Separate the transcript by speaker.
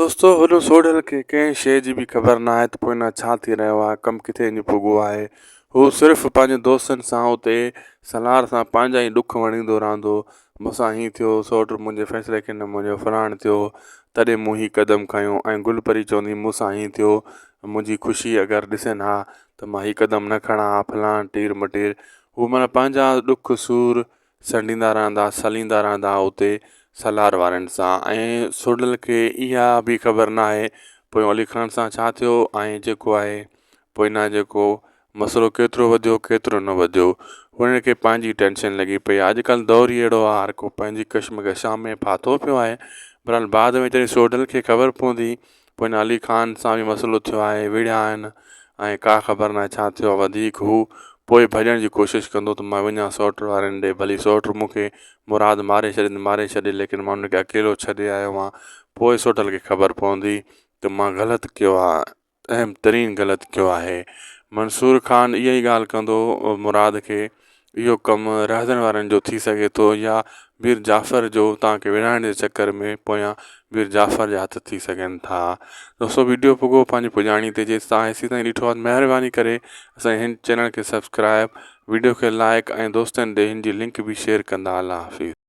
Speaker 1: دوستو هن سوڍل کي ڪنهن شيء جي به خبر ناهي ته پوء هن ڇا ٿي رهيو آهي ڪم ڪٿي وڃي پڳو آهي هو صرف پنهنجي دوستن سان اتي سلار سان پنهنجا ئي ڏک وڻيندو رهندو مون سان هيئن ٿيو سوڍ منهنجي فيصلي کي نه مڃيو فلاڻ ٿيو تڏهن مون هي قدم کنيو ۽ گل پري چوندي مون سان هيئن ٿيو منهنجي خوشي اگر ڏسين ها ته مان هي قدم نه کڻان ها فلاڻ ٽير مٽير هو معنيٰ پنهنجا ڏک سور سنڍيندا رهندا، سليندا رهندا اتي سلار وارن سان ۽ سوڍل کي اها به خبر ناهي پويون علي خان سان ڇا ٿيو ۽ جيڪو آهي پوئنا جيڪو مسئلو ڪيترو وڌيو ڪيترو نه وڌيو هن کي پنهنجي ٽينشن لڳي پئي آهي اڄڪلهه دور ئي اهڙو آهي هر ڪو پنهنجي ڪشمڪش ۾ ڦاٿو پيو آهي بهرحال بعد ۾ جڏهن سوڍل کي خبر پوندي پوء هن علي خان سان به مسئلو ٿيو آهي، وڙهيا آهن ۽ ڪا خبر ناهي ڇا ٿيو آهي وڌيڪ هو پوء ڀڄڻ جي ڪوشش ڪندو ته مان وڃان سئوٽ وارن ڏي ڀلي سئوٽ مون کي مراد ماري ڇڏي ته ماري ڇڏي ليڪن مان ان کي اڪيلو ڇڏي آيو آهيان پوء سوڍل کي خبر پوندي ته مان غلط ڪيو آهي اهم ترين غلط ڪيو آهي منصور خان اها ئي ڳالهه ڪندو مراد کي اهو ڪم رهزن وارن جو ٿي سگهي ٿو يا مير جعفر جو توهان کي وڙهائڻ جي چڪر ۾ پويان مير جعفر جا هٿ ٿي سگهن ٿا دوستو ويڊيو پڳو پنهنجي پڄاڻي تي جي توهان هيسي تائين ڏٺو آهي مهرباني ڪري اسان هن چينل کي سبسڪرائب ويڊيو کي لائڪ ۽ دوستن ڏي هن جي لنڪ به شيئر ڪندا الله حافظ.